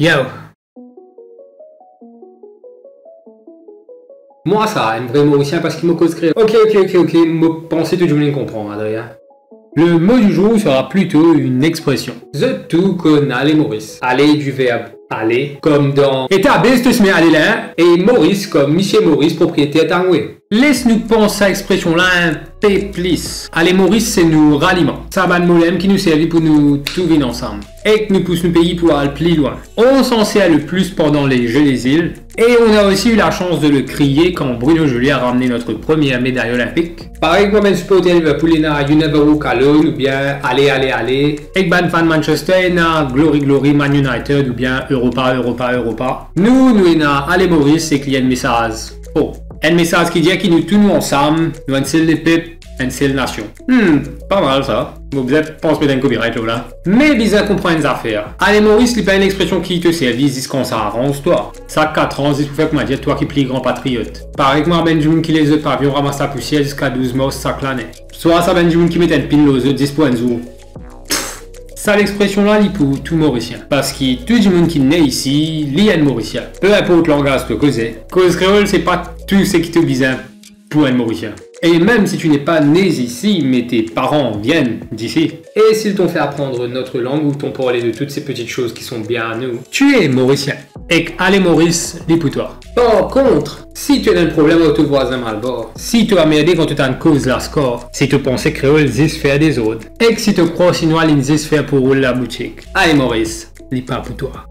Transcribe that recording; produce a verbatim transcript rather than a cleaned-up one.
Yo. Mwa sa, enn vre Morisien, parski mo koz kreol. Ok, ok, ok, ok, mo panse tou dimoun inn konpran, Adrien. Le mot du jour sera plutôt une expression. Zot tou konn ale Moris. Aller du verbe aller, comme dans Eta Bez to sime ale la, e Moris, comme Misie Moris, proprietaire Tangwe. Les nou pans sa expresion la enn pe plis. Ale Moris, se nou raliman. Sa bann mo la mem ki nou servi pou nou tou vinn ansam. Ek nou pous nou pei pou al pli lwin. On s'en sert le plus pendant les Jeux des Îles, et on a aussi eu la chance de le crier quand Bruno Geollet a ramené notre première médaille olympique. Parey ki mwa bann siporter Liverpool ena You Never Walk Alone oubien Ale, Ale, Ale. Ek bann fan Manchester ena Glory, Glory, Man United oubien Europa, Europa, Europa. Nou, nou ena Ale Moris ek li enn mesaz. Oh, enn mesaz ki dir ki nou tou nou ansam, nou enn sel lepep, enn sel nasion. Hmm, pa mal sa. Mo bizin pans met enn copyright lor la. Me bizin konpran enn zafer. Ale Moris, li pa enn expresion ki to servi zis kan sa aranz twa. Sak kat an, zis pou fer koumadir twa ki pli gran patriot. Parey ki mwa bann dimoun ki les zot pavion ramas lapousier ziska douz mars sak lane. Swa sa bann dimoun ki met enn pin lor zot zis pou enn zour. Sa lexpresion la, li pou tou Morisien. Parski tou dimoun ki ne isi, li enn Morisien. Pe inport langaz to koze, koz kreol, se pa tou seki to bizin pou enn Morisien. Et même si tu n'es pas né ici, mais tes parents viennent d'ici. Et s'ils t'ont fait apprendre notre langue ou t'ont parlé de toutes ces petites choses qui sont bien à nous, tu es Morisien. Ek Ale Moris, li pou twa. Par kont, si to ena enn problem ar to vwazin malbar, si to amerde kan to tann koz laskar, si to panse kreol zis fer dezord, ek si to krwar sinwa linn zis fer pou roul laboutik, Ale Moris, li pa pou twa.